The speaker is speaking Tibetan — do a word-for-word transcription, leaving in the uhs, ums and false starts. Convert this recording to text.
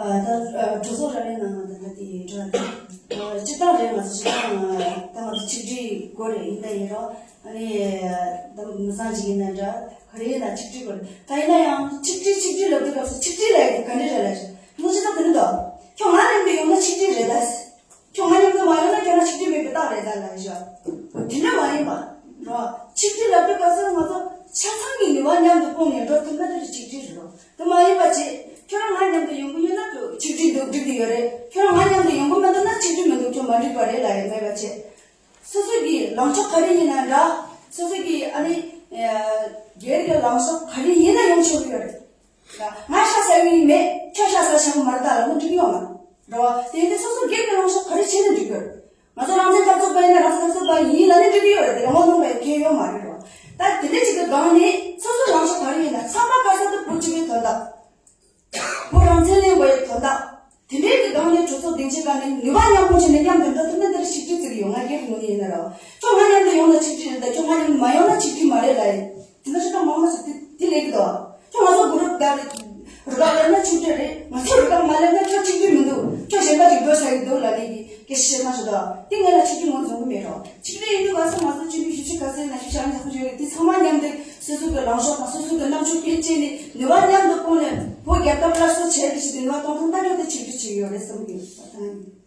ད་གྲོས་ཚོགས་ར་ལས་ནང་ད་ལྟ་དེ་གྲོས་ཚོགས་སྤྱི་བཏང་རེད། ང་ཚོ་སྤྱི་བཏང་ད་ང་ཚོ་ཆིག་སྒྲིལ་དགོས་རེད། ཡིན་ད་ཡིན་རོགས་ཨ་ནི་ད་མི་ཚང་ཅིག་ཡིན་ན་འདྲ་ག་རེ་ཡིན་ན་ཆིག་སྒྲིལ་དགོས་རེད། ད་ཡིན་ན་ཡང་ཆིག་སྒྲིལ་ཆིག་སྒྲིལ་ལབ་དུས་སྐབས་སུ་ཆིག་སྒྲིལ་ལབ་ཡག་དེ་ག་འདྲ་རེད་ལབ་ཤག་ང་སྤྱི་བཏང་དེ་འདྲ་འདུག་ཁྱོད་ང་མཉམ་དུ་ཡོང་ན་ཆིག་སྒྲིལ་རེད་ད། ཁྱོད་ང་མཉམ་དུ་མ་ཡོང་ན་ཁྱོད་ང་ཆིག་སྒྲིལ་མེད་པའི་རྟགས་རེད་ད་ལབ་ཤག་དེ་འདྲ་མ་ཡིན་པ་རོ། ཆིག་སྒྲིལ་ལབ་དུས་སྐབས་སུ་ང་ཚོ་ཆ་ཚང་གི་ནུས་པ་མཉམ་དུ་སྤུངས་ནས་འགྲོ་ཐུབ་ན་དེ་ཆིག་སྒྲིལ་རེད་རོ། དེ་མ་ཡིན་པ་བྱས་ཁྱོད་རང་ང་མཉམ་དུ་ཡོང་གི་ཡོད་ན་ཁྱོད་ཆིག་སྒྲིལ་འདུག་འགྲིག་གི་ཡོད་རེད། ཁྱོད་རང་ང་མཉམ་དུ་ཡོང་གི་མི་འདུག་ན་ཆིག་སྒྲིལ་མི་འདུག་ཁྱོད་མ་འགྲིག་པ་རེད་ལབ་ཡོད་མེད་པ་བྱས། སོ་སོ་གི་ལངས་ཕྱོགས་ག་རེ་ཡིན་ན་འདྲ། སོ་སོ་གི་ཨ་ནི་སྒེར་གྱི་ལངས་ཕྱོགས་ག་རེ་ཡིན་ན་ཡོང་ཆོག་གི་ཡོད་རེད། ང་ཤ་ཟ་གི་མེད། ཁྱོད་ཤ་ཟ་ཤ་གི་མ་རེད་ད་ལབ་ན་འགྲིག་ཡོད་མ་རེད་བ། དེ་ཡིན་དུས་སོ་སོ་སྒེར་གྱི་ལངས་ཕྱོགས་ག་རེ་བྱས་ན་འགྲིག་གི་རེད། ང་ཚོ་རང་བཙན་འཐབ་རྩོད་པ་ཡིན་ན་རང་བཙན་འཐབ་རྩོད་པ་ཡིན་ལབ་ན་འགྲིག་གི་ཡོད་རེད། དེ་རང་དབང་ལུང་པའི་ཁེ་ཡོད་མ་རེད་བ། ད་དེ་འདྲ་ཅིག་གི་སྒང་ནས་སོ་སོ་ལངས་ཕྱོགས་ག་རེ་ཡིན་ན་ཚང་མ་དཀའ་ས་དུ་བུ་གཅིག་གི་དོན་དག་བོད་རང་བཙན་ལེན་དགོས་ཡའི་དོན་དག་དེ་འདྲའི་གི་སྒང་ནས་གྲོས་ཚོགས་སྡིངས་ཆའི་སྒང་ནས་ནུས་པ་མཉམ་སྤུངས་བྱས་ནས་མཉམ་དུ་འགྲོ་ཐུབ་ན་འདིར་ཆིག་སྒྲིལ་བརྩི་གི་ཡོད། ང་སྒེར་གྱི་ངོས་ནས་ཡིན་ན་ར། ཁྱོད་ང་མཉམ་དུ་ཡོང་ན་ཆིག་སྒྲིལ་རེད་ད། ཁྱོད་ང་མཉམ་དུ་མ་ཡོང་ན་ཆིག་སྒྲིལ་མ་རེད་ལབ་ཡིན། དེ་འདྲ་ཞིག་ད་མང་མང་ཞིག་དེ་དེ་ལས་ཀྱི་འདུག་ཁྱོད་ང་ཚོ་གུ་རུབ་དགའ་རེད། རུ་ཁག་ལེན་ན་ཆིག་སྒྲིལ་རེད། ང་ཚོ་རུ་ཁག་མ་ལེན་ན་ཁྱོད་ཆིག་སྒྲིལ་མི་འདུག་ཁྱོད་གཞན་པ་ཞིག་འགྲོ་བྱ་གི་འདུག་ལབ་ནས་ཀྱི་སྐད་ཆ་བཤད་སྟངས་ཞིག་འདུག་དེ་ངས་ལ་ཆིག་སྒྲིལ་ངོས་འཛིན་གྱི་མེད་རོགས། ཆིག་སྒྲིལ་ཡིན་དུས་ག་ས་ང་ཚོ་སྤྱི་འཐུས་བཞི་བཅུ་ག་ཚོད་ཡིན་ན་བཞི་བཅུ་ཨ་ནི་ཡག་པོ་བྱོས་ཡོད་རེད། དེ་ཚང་མ་མཉམ་དུ་སོ་སོ་གི་ལངས་ཕྱོགས་ག་རེ་བྱས་ནས་ནུས་པ་མཉམ་དུ་སྤུངས་ནས་བོད་རྒྱལ་ཁབ་སླར་གསོ་བྱས་ཏེ་ཞིག་ཏུ་ནུས་པ་གཏོང་ཐུབ་ན་ཁྱོད་དེ་ཆིག་སྒྲིལ་བྱེད་ཀྱི་ཡོད་རེད་བསམ་གྱི་ཡོད། ད་ནི།